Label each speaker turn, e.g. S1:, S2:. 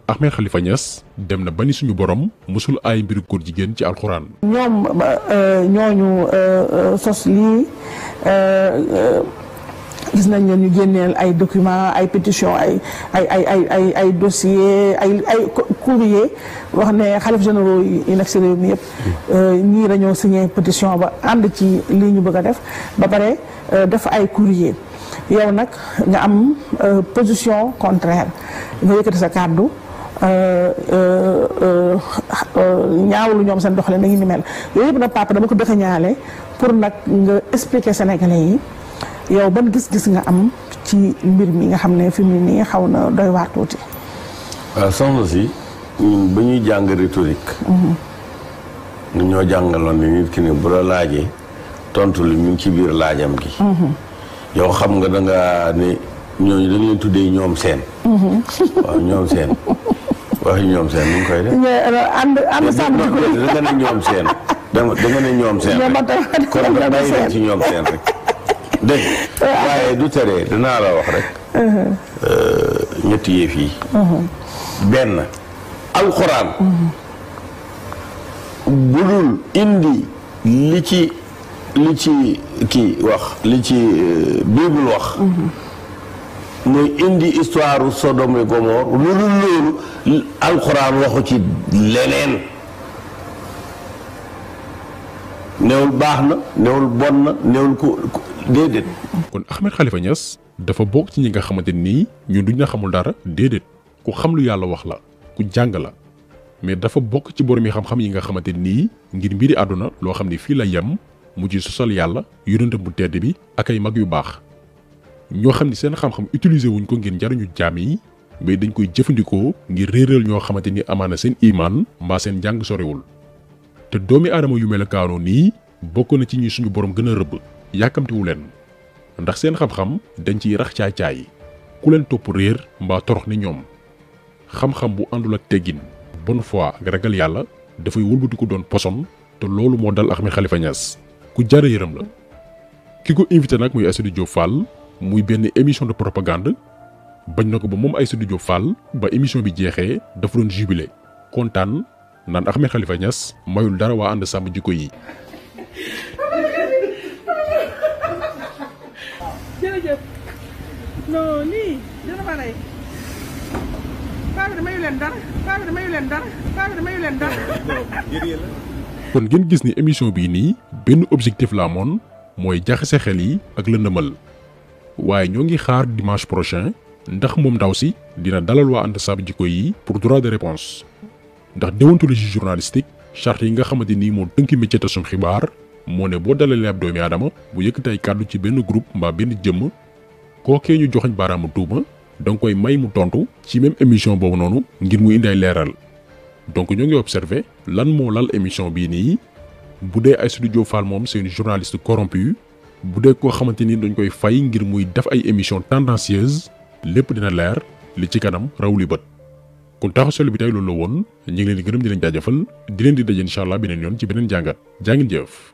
S1: Ahmed Khalifa Niass dem na ba ni suñu borom musul ay mbiru góor jigéen ci alxuraan.
S2: ñoom ñooñu sos lii gis nañ leen ñu génneel ay documents ay pétitions ay dossiers ay courrier wax ne xalif généraux yi nekk si réew mi yëpp ñii dañoo signé pétition ba ànd ci lii ñu bëgg a def ba pare def ay courrier yow nag nga am position contraire nga yëkkati sa kàddu ñaawlu ñoom seen doxalin na ngi ni mel yooyu yëpp nag papa dama ko dëkk ñaale pour nag nga expliquer sénégalais yi yow ban gis-gis nga am ci mbir mi nga xam ne fi mu nii xaw na doy waar tuuti.
S3: waaw soxna si ñun ba ñuy jàng rhétorique. ñoo jàngaloon ni nit ki ne bu la laajee tontu li mu ngi ci biir laajam gi. yow xam nga da nga ne ñooñu dañ leen tuddee ñoom seen. waaw ñoom seen waxi ñoom seen nu ngi koy def.
S2: ànd sàmm
S3: da nga ne ñoom seen. da nga ne ñoom seen rek kon nga bàyyi leen ci ñoom seen rek. dégg waaye du tere dinaa la wax rek. ñetti yëf yi. benn alxuraan. bu dul indi li ci kii wax li ci bible wax. mooy indi histoire Sodome et Gomorrhe lu dul loolu alxuraan waxu ci leneen. néewul baax na néewul bon na néewul ko déedéet.
S1: kon Ahmed Khalifa Niass dafa bokk ci ñi nga xamante nii ñun duñ la xamul dara déedéet ku xam lu yàlla wax la ku jàng la mais dafa bokk ci borom yi xam-xam yi nga xamante nii ngir mbiri àdduna loo xam ne fii la yem mu ci sosal yàlla yonentam bu tedd bi ak ay mag yu baax ñoo xam ni seen xam-xam utiliser wuñ ko ngir njariñu jaam yi mais dañ koy jëfandikoo ngir réeral ñoo xamante ni amaana seen imaan mbaa seen njàng sorewul te doomi aadama yu melokaanoo nii bokk na ci ñi suñu borom gën a rëbb yàkkamtiwu leen ndax seen xam-xam dañ ciy rax caay-caay ku leen topp réer mbaa torox ni ñoom xam-xam bu àndul ak teggin bonne foi ak ragal yàlla dafay wëlbati ko doon poson te loolu moo dal Ahmed Khalifa Niass ku jara yërëm la ki ko invité nag muy Aïssatou Diop Fall muy benn émission de propagande bañ na ko ba moom Aïssatou Diop Fall ba émission bi jeexee dafa doon jubilé kontaan naan Ahmed Khalifa Niass mayul dara waa ànd sàmm jikko yi.
S2: jërëjëf non lii dina ma rey paa bi mayu leen dara paa bi mayu leen dara paa bi mayu leen dara.
S1: kon ngeen gis ni émission bii nii benn objectif la amoon mooy jaxase xel yi ak lëndëmal waaye ñoo ngi xaar dimanche prochain ndax moom ndaw si dina dalal waa ànd sàmm jikko yi pour droit de réponse ndax déontologie journalistique charte yi nga xamante ni moo tënki métier tasum xibaar moo ne boo dalalee ab doomi aadama bu yëkkati ay kàddu ci benn groupe mbaa benn jëmm kookee ñu joxañ baaraamu tuuma da nga koy may mu tontu ci même émission boobu noonu ngir mu indi ay leeral donc ñoo ngi observé lan moo lal émission bii nii bu dee Aïssatou Diop Fall moom c'est une journaliste corrompue bu dee koo xamante ni dañ koy fay ngir muy def ay émission tendancieuse lépp dina leer li ci kanam raw li bët kon taxaw solo bi tey loolu la woon ñu ngi leen di gërëm di leen jaajëfal di leen di daje incha allah beneen yoon ci beneen jàngat jaa ngeen jëf.